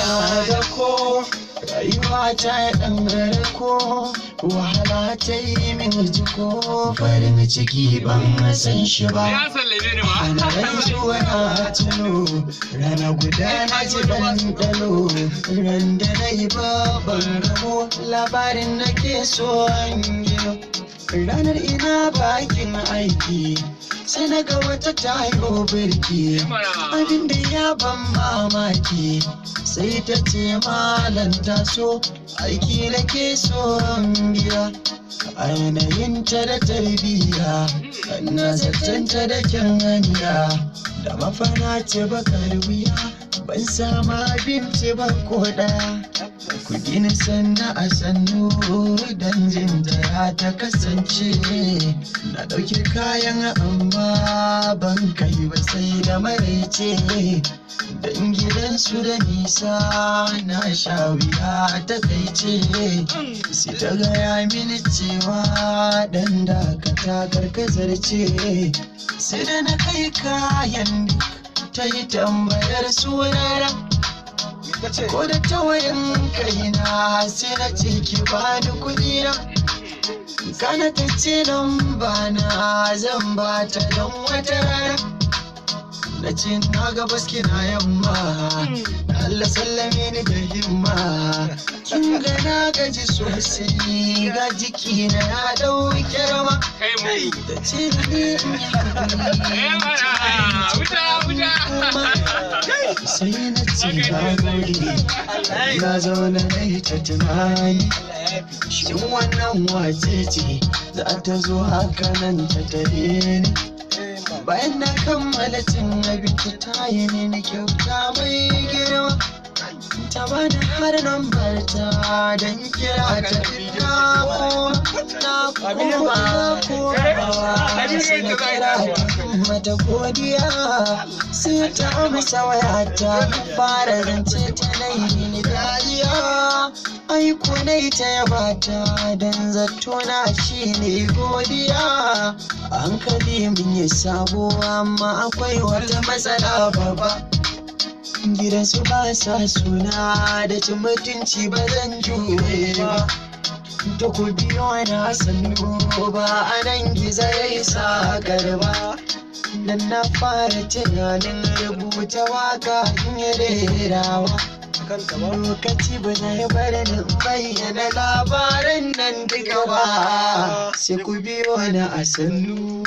Ina da ko rayuwa ta ɗan ko wahala ta yi min jiko, farin ciki ban san shi ba. Ya sallame ni ma. Ana rantsuwa na tuno rana guda na ji ɗanɗano, ran da na yi babban rabo, labarin na ke so an gino. Ranar ina bakin aiki, sai na ga wata tayo birki, abin da ya ban mamaki, sai ta ce, "Malam, taso, aiki na ke so in biya." A yanayinta da tarbiyya, na zatanta da kyan hanya, da mafana ce bakar wuya, ban sama abinci ba ko ɗaya. Kudi na sanna a sannu don jin ya ta kasance, na ɗauki kayan amma ban kai ba sai da maraice, don gidansu da nisa, na sha wuya ta kaice. Sai ta gaya mini cewa dan dakata, karkazarce. Sai da na kai kayan, ta yi tambayar sunana ko da tawayin kaina, sai na ce, "Ki bani kuɗi na." Kana ta ce nan bana zan ba ta don wata rana. Na ce, "Na gabas kina yamma, Allah sallame ni da himma. Kin ga na gaji sosai, ga jiki na ya dauke rama." Kai mu. Ta ce ni in yi Eh mana. Wuta wuta. haƙuri. Sai na ce, "Na gode." Na zauna na yi ta tunani, shin wannan wace ce za ta zo haka nan ta tare ni? Bayan na kammala cin abinci, ta yi mini kyauta mai girma, ta bani har nambar ta don kira ta. Na koma komawa, sai na kira ta, mata godiya, sai ta amsa wayata, fara zance, ta nayi mini dariya. Aiko na ta yaba ta, don zato na shine godiya. A hankali mun yi sabo, amma akwai wata matsala babba: gidansu ba sa suna da cin mutunci, ba zan jure ba. Ta ku biyo na sannu, ba a nan gizo ya yi sakar ba, dan na fara tunanin rubuta waka in yi rerawa. Lokaci ba zai bar ni in bayyana labaran nan duka ba, sai ku biyo na a sannu.